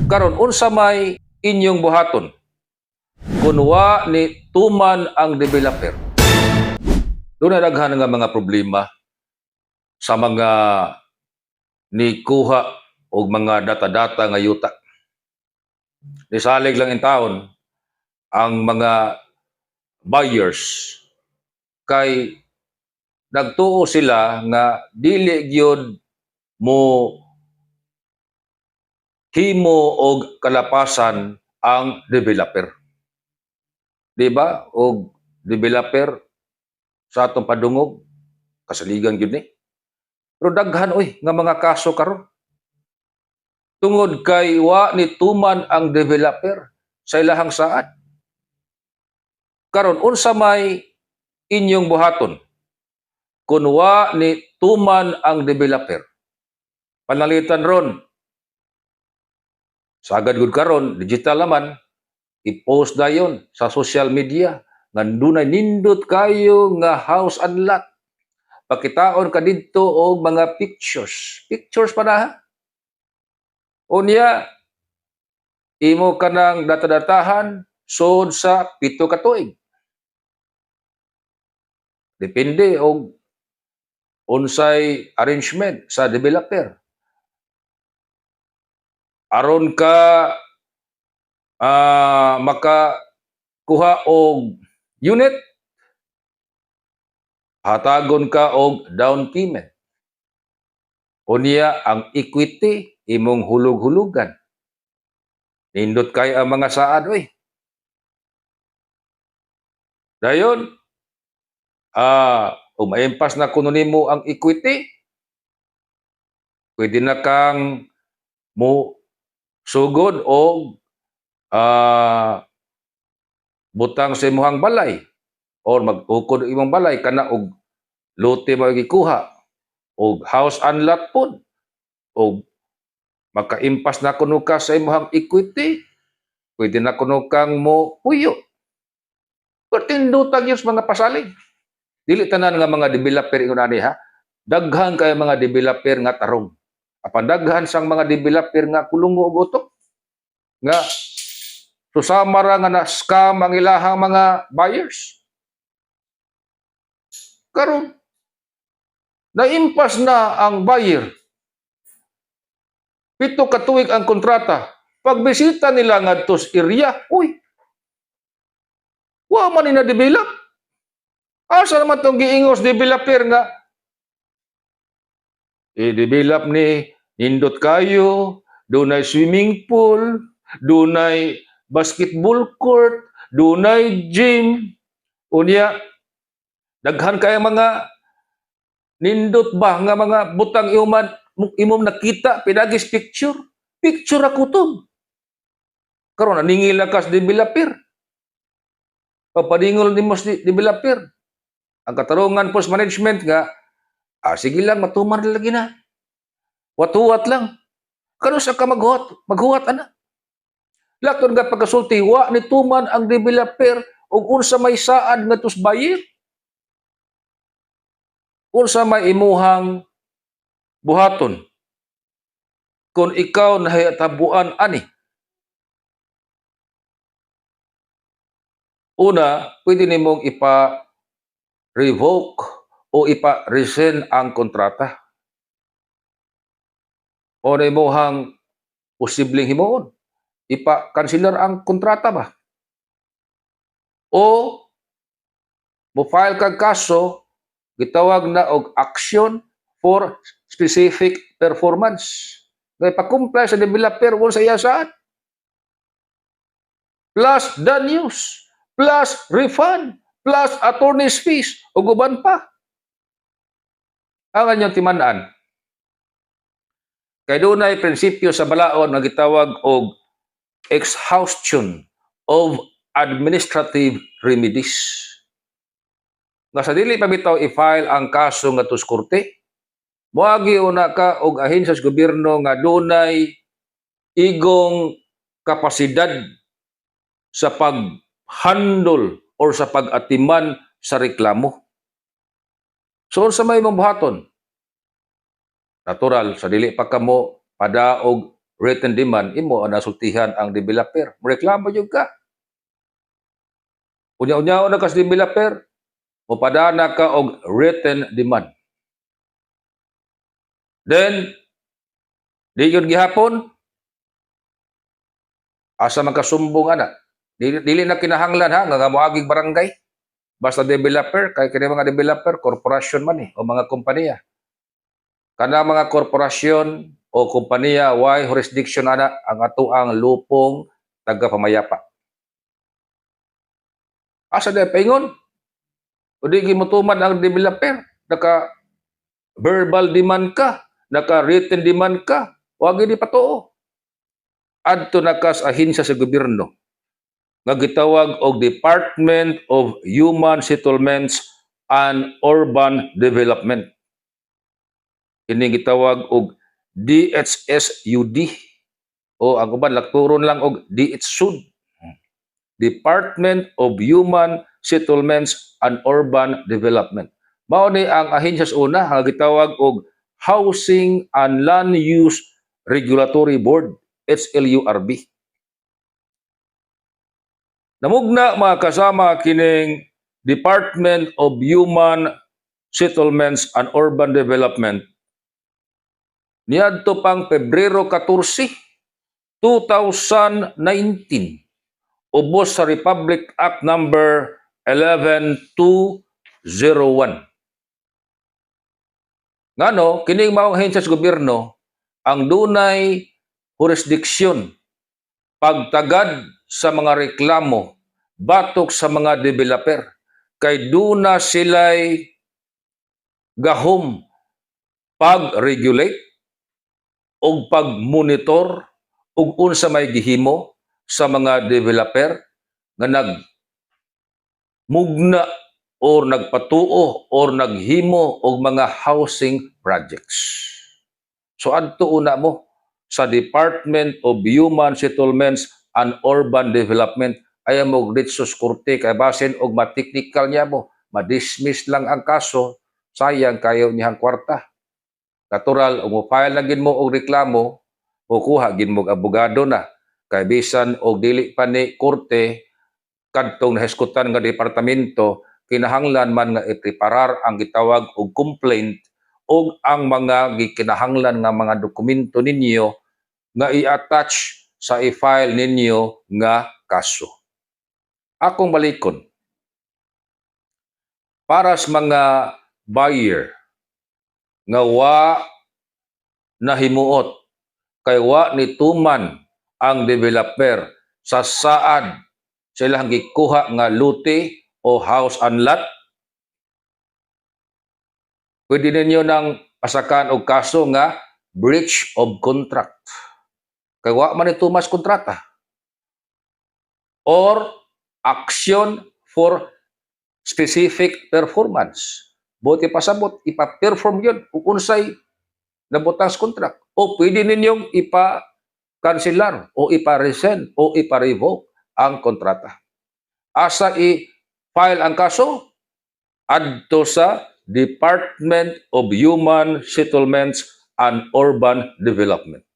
Karon, unsa may inyong buhaton kun wa ni tuman ang developer? Duna daghan nga mga problema sa mga nikuha og mga data-data nga yuta. Nisalig lang in taon ang mga buyers kay nagtuo sila nga dili gyud mo himo og kalapasan ang developer. Di ba? Og developer sa atong padungog, kasaligan gyud ni. Pero daghan oy nga mga kaso karon. Tungod kay wa ni tuman ang developer sa ilahang saad. Karon, unsa may inyong buhaton kun wa ni tuman ang developer? Panalitan ron, sagad gud karon digital naman, i-post dayon sa social media nga dunay nindot kayo nga house and lot. Pakitaon ka didto og mga pictures. Pictures pa na ha. Unya, imo kanang data-datahan sud sa 7 ka tuig. Depende og unsay arrangement sa developer. Aron ka makakuha og unit, hatagon ka og down payment. Unya ang equity imong hulug-hulugan. Nindot kay ang mga saad oy. Dayon umaimpas na kuno nimo ang equity, pwede na kang mo sugod og butang sa imong balay or magtukod og imong balay kana og lote mo gikuha og house and lot pod, og makaimpas na kuno ka sa imong equity, pwede na kuno kang mo puyo. Pero tindutag yun sa mga pasalig. Dili tanan nga mga developer ingon ani ha. Daghan kay mga developer nga tarong. Apan daghan sang mga developer nga kulungo og utok nga susama ra nga na scam ang ilahang mga buyers. Karon, naimpas na ang buyer. 7 ka tuig ang kontrata. Pagbisita nila ngadto sa area, uy, wa man ni na-develop. Asa naman tong giingos developer nga i-develop ni nindot kayo, dunay swimming pool, dunay basketball court, dunay gym, unya daghan kay mga nindot ba nga mga butang iuman imong nakita pinagis picture picture ako to. Karon naningil na ka sa developer, papadingol nimo sa developer. Ang katarungan post management nga sige lang, matuman lagi na, watuwat lang. Karon sa ka maghuwat maghuwat ana lakton nga pagkasulti, wa ni tuman ang developer ug unsa may saad nga sa buyer. Unsa may imuhang buhaton kung ikaw nahitabuan ani? Una, pwede nimong ipa-revoke o ipa-rescind ang kontrata. O na imuhang posibleng himuon, ipa-cancelar ang kontrata ba? O mo file kag kaso, gitawag na og action for specific performance. Nga ipa-comply sa developer kung sa iya saan. Plus the news, plus refund, plus attorney's fees, ug uban pa. Ang anyong timan-an. Kay dunay prinsipyo sa balaod nga gitawag og exhaustion of administrative remedies. Nga sa dili pa bitaw i-file ang kaso nga sa korte, moagi una ka og ahensya sa gobyerno nga dunay igong kapasidad sa pag-handle or sa pag-atiman sa reklamo. So unsa may imong buhaton? Natural, sa dili pa kamo padaog written demand, imo ang nasultihan ang developer. Reklamo jud ka. Unya-unya na ka sa developer, mupadana ka og written demand. Then, di yun gihapon, asa man kasumbong ana? Dili, dili na kinahanglan ha, nga moagig barangay. Basta developer, kay kini mga developer, korporasyon man eh, o mga kompanya. Kana mga korporasyon o kompanya, way jurisdiction ana ang atoang lupong taga-pamayapa. Asa di paingon? O di gimutuman ang developer, naka verbal demand ka, naka written demand ka, wa gid patuo. Adto na ka sa ahensya sa gobyerno nga gitawag og Department of Human Settlements and Urban Development. Kini gitawag og DHSUD o ang uban lakturon lang og DHSUD. Department of Human Settlements and Urban Development. Mao ni ang ahensya sa una nga gitawag og Housing and Land Use Regulatory Board, HLURB. Namugna, mga kasama, kining Department of Human Settlements and Urban Development niadto pang Pebrero 14, 2019, ubos sa Republic Act number 11201. Ngano kining maong ahensya sa gobyerno ang dunay jurisdiksyon pagtagad sa mga reklamo batok sa mga developer, kay duna sila'y gahom pag-regulate o pag-monitor ug unsa may gihimo sa mga developer nga nag mugna or nagpatuo or naghimo og mga housing projects. So adto una mo sa Department of Human Settlements and Urban Development. Ayaw mo diretso sa korte kay basin og ma-technical niya mo, ma-dismiss lang ang kaso, sayang kayo niyang kwarta. Natural, ug mo-file na gin mo og reklamo, kukuha gin mo og abogado na. Kay bisan og dili pa ni korte kadtong nahisgutan nga departamento, kinahanglan man nga ipreparar ang gitawag og complaint og ang mga gikinahanglan nga mga dokumento ninyo nga i-attach sa i-file ninyo nga kaso. Akong balikon, para sa mga buyer nga wa nahimuot kay wa ni tuman ang developer sa saad sa ilang gikuha nga lote o house and lot, pwede ninyo nang pasakan og kaso nga breach of contract kay wa man itumas kontrata, or action for specific performance. Buot ipasabot, ipa-perform yun kung unsay nabutang sa contract. O pwede ninyong ipa-cancelar o ipa-rescind o ipa-revoke ang kontrata. Asa i-file ang kaso? Adto sa Department of Human Settlements and Urban Development.